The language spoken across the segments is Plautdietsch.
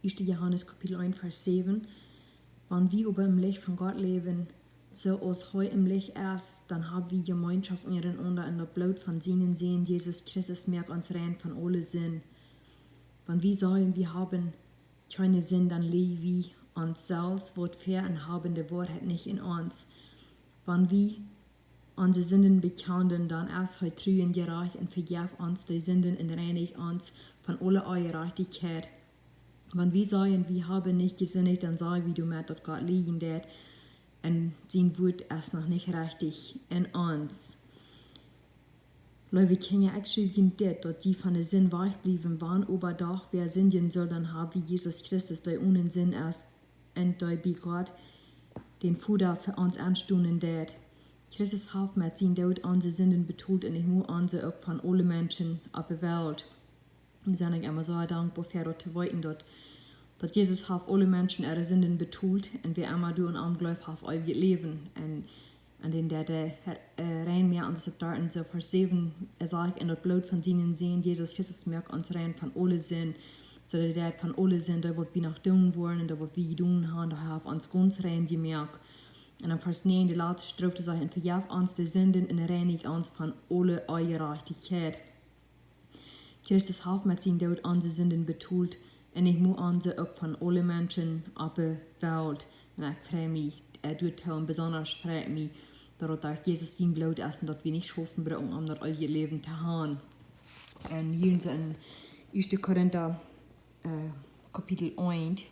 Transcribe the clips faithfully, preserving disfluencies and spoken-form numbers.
Ieeschte Johanes Kapitel eent, Varsch säwen. Wan wie oba em Licht von Gott läwen, soo aus hee em Licht es, dan hab wie Jemeenschoft unjarenaunda, un daut Bloot von sienen Sän Jesus Christus moakt ons rein von aule Sind. Wan wie sajen, wie haben kjeene Sind, dan läajen wie ons selfst waut väa un haben de Woarheit nich en ons. Wan wie onse Sinden bekjanen, dan es hee tru un jerajcht un vejeft ons de Sinden un reinicht ons von aule Onjerajchtichkjeit. Wan wie sajen, wie haben nich jesindicht, dan sajen wie doamet, daut Gott läajen deit un sien Wuat es noch nich rechtich en ons. Leewe Kjinja, ekj schrief junt dit, daut jie von de Sind wajch bliewen. Wan oba doch wäa sindjen sull, dan hab wie Jesus Christus, dee onen Sind es, un dee bie Gott, dän Voda, fa ons enstonen deit. Christus haft met sienen Doot onse Sinden betolt un nich mau onse, uk von aule Menschen opp de Welt. Wie sent uk emma soo dankboa fa daut to weeten, daut, daut Jesus haft aule Menschen äare Sinden betolt, un wäa emma doa aun am jleeft, haft eewjet Läwen. Un, un dän deit hee, äh, rein moaken, daut es daut doa en soo Varsch säwen, hee sajcht, un daut Bloot von sienen Sän Jesus Christus moakt ons rein von aule Sind. Soo daut hee von aule Sind, daut waut wie noch doonen woaren un daut waut wie jedonen haben, daut haft ons gaunz rein jemoakt. Un dan Varsch näajen, de latste Stroof, sajcht: Un vejeft ons de Sinden un reinicht ons von aule Onjerajchtichkjeit. Christus haft met sienen Doot onse Sinden betolt, un nich mau onse, uk von aule Menschen opp de Welt. Un ekj frei mie, äh, doatoo, un besonda frei mie, daut daut derch Jesus sien Bloot es un daut wie nich schaufen brucken, om daut eewje Läwen to haben. Un hia en Ieeschte Korinta, äh, Kapitel eent,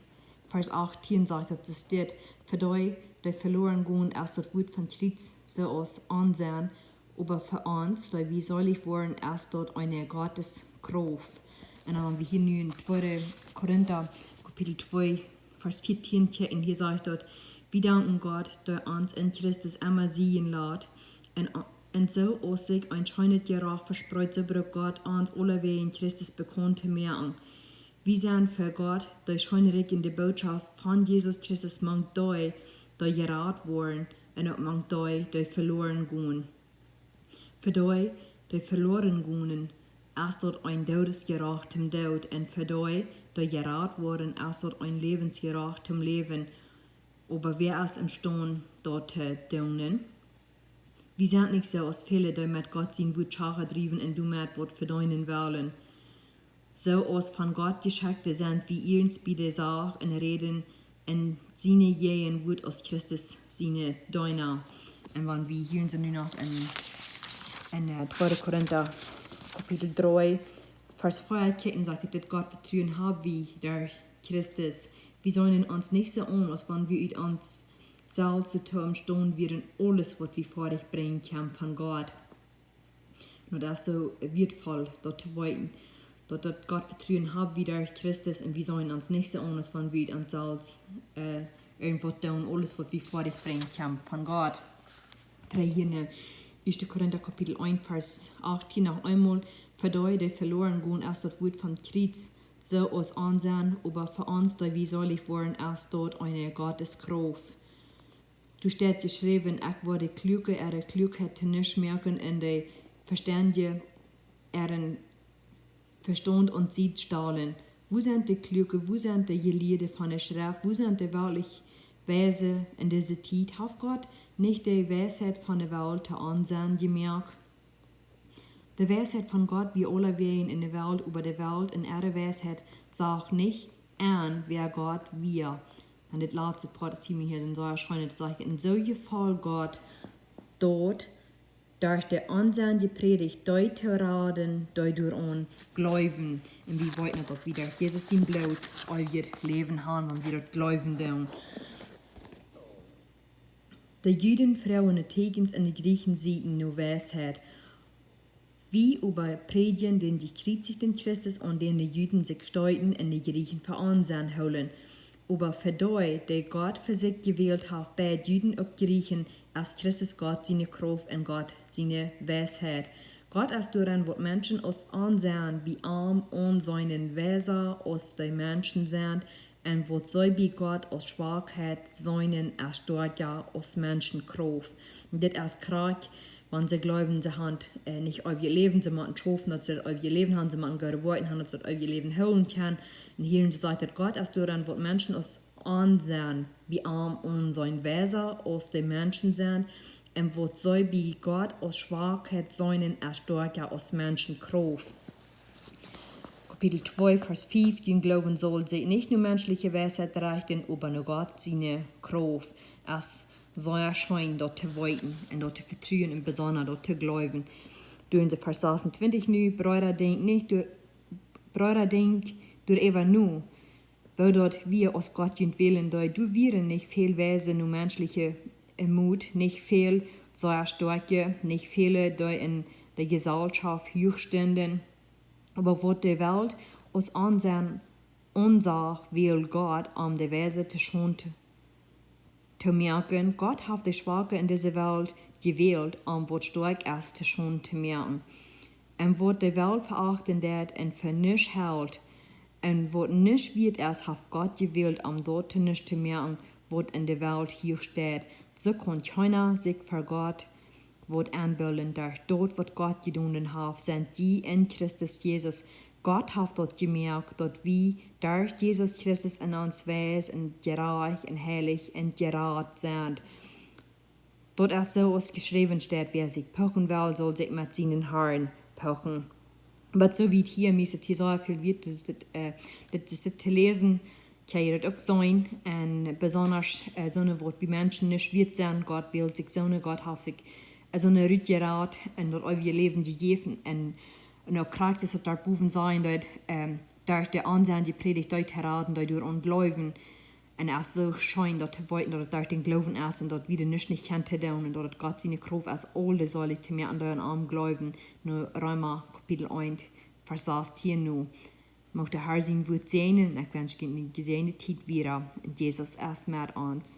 Varsch achtieen sajcht daut, es dit: Fa dee, dee veloaren gonen, es daut Wuat von Kjriets soo aus Onsenn, oba fa ons, dee wie seelich woaren, es daut eene Gotteskrauft. Un dan wan wie hia nu en tweede Korinta, Kapitel twee, Varsch vieetieen, kjikjen, hia sajcht daut: Wie danken Gott, dee ons en Christus emma Sieg lat, un, un soo aus sikj een scheenet Jerajcht vespreet, soo brukt Gott ons aulawäajen Christus bekaunt to moaken. Wie sent fa Gott dee scheenrieekjende Bootschoft von Jesus Christus mank dee, dee jerat woaren, un uk mank dee, dee veloaren gonen. Fa dee, dee veloaren gonen, es daut een Doodesjerajcht toom Doot, un fa dee, dee jerat woaren, es daut een Läwensjerajcht toom Läwen. Oba wäa es emstaund daut to doonen? Wie sent nich soo aus väle, dee met Gott sien Wuat Schacha driewen un doamet waut vedeenen wellen. Soo aus von Gott Jeschekjte sent wie iernst bie de Sach un räden en siene Jäajenwuat aus Christus siene Deena. Un wan wie hia soo nu noch en, en, äh, tweede Korinta Kapitel dree, Varsch vea kjikjen, sajcht et: Dit Gottvetruen hab wie derch Christus. Wie seenen ons nich soo aun, aus wan wie ut ons selfst to emstaund wieren, aules waut wie foadich brinjen kjennen von Gott. Nu, daut es soo wieetvoll, daut to weeten, daut daut Gottvetruen hab wie derch Christus un wie seenen ons nich soo aun, aus wan wie ut ons selfst, äh, irjentwaut doonen, aules waut wie foadich brinjen kjennen von Gott. Dree hia en Ieeschte Korinta Kapitel eent, Varsch achtieen noch eemol: Fa dee, dee veloaren gonen, es daut Wuat von Kjriets soo aus Onsenn, oba fa ons, dee wie seelich woaren, es daut eene Gotteskrauft. Doa steit jeschräwen: Ekj woa de Kluake äare Kluakheit to nuscht moaken un de Vestendje äaren Vestaund aun Sied stalen. Wua sent de Kluake, wua sent de Jelieede von de Schreft, wua sent de werkjlich Weise en dise Tiet? Haft Gott nich de Weisheit von de Welt to Onsenn jemoakt? De Weisheit von Gott wia aulawäajen en de Welt, oba de Welt en äare Weisheit sach nich en, wäa Gott wia. Un dit latste Poat, daut sie wie hia en soo scheen, daut sajcht: Un soo jefoll Gott daut, derch de Onsend jeprädicht, dee to raden, dee doaraun jleewen. Un wie weeten uk, daut wie derch Jesus sien Bloot eewjet Läwen haben, wan wie daut jleewen doonen. De Juden froagen no Tieekjens un de Jrieechen säkjen no Weisheit. Wie oba prädjen dän jekjriezichten Christus, aun dän de Juden sikj steeten un de Jrieechen fa Onsend hoolen. Oba fa dee, dee Gott fa sikj jewält haft, beid Juden uk Jrieechen, es Christus Gott siene Krauft un Gott siene Weisheit. Gott es doaraun, waut Menschen aus Onsend bie am aunseenen, weisa aus dee Menschen sent, un waut see bie Gott aus Schwakheit seenen, es stoakja aus Menschen Krauft. Dit es krakjt, wan see jleewen, see haben, äh, nich eewjet Läwen, see motten schaufen, daut see daut eewje Läwen haben, see motten goode Woakjen haben, daut see daut eewje Läwen hoolen kjennen. Un hia sajcht daut, Gott es doaraun, waut Menschen aus aunseenen, bie am aunseenen, wiesa aus de Menschen sent, un waut see bie Gott aus Schwakheit seenen, es stoakja aus Menschen Krauft. Kapitel twee, Varsch fiew: Jun Gloowen saul sikj nich no menschliche Weisheit rechten, oba no Gott siene Krauft. Es sea scheen daut to weeten un daut to vetruen un besonda daut to gloowen. Doo wie Varsch sasuntwintich nu: Breeda, denkjt nich doa, Breeda, denkjt doaräwa no, woo daut wia, aus Gott junt wälen deed. Doa wieren nich väl Weise no menschliche Moot, nich väl sea stoakje, nich väle, dee en de Jeselschoft huach stunden. Oba waut de Welt aus aunseenen aunseenen, wälde Gott, om de Weise to Schaunden to moaken. Gott haft de Schwake en dise Welt jewält, om waut stoakj es to Schaunden to moaken. Un waut de Welt veachten deit un fa nuscht helt, un waut nich wieet es, haft Gott jewält, om daut to nuscht to moaken, waut en de Welt huach steit. Soo kaun kjeena sikj ver Gott waut enbilden. Derch daut, waut Gott jedonen haft, sent jie en Christus Jesus. Gott haft daut jemoakt, daut wie derch Jesus Christus en ons weis un jerajcht un heilich un jerat sent. Daut es soo aus jeschräwen steit: Wäa sikj pochen well, saul sikj met sienen Harn pochen. Oba soo wiet hia, mie es et hia soo väl wieet, daut es dit, äh, daut es dit to läsen. Kjenn jie daut uk seenen? Un besonda, äh, soone, waut bie Menschen nich wieet sent, Gott wält sikj soone, Gott haft sikj, äh, soone rutjerat un daut eewje Läwen jejäft. Un, un uk Christus haft doa bowen jesajcht, daut, ähm, derch de aunseenen Prädicht, dee to raden, dee doaraun gloowen. Un et es soo scheen daut to weeten, daut et derch dän Gloowen es un daut wie doa nuscht nich kjennen to doonen un daut et Gott siene Krauft es, aule seelich to moaken, dee aun am gloowen. Nu Reema Kapitel eent, Varsch sastieen nu. Mucht de Har sien Wort säajnen un ekj wensch junt eene jesäajende Tiet wieda. Jesus es met ons.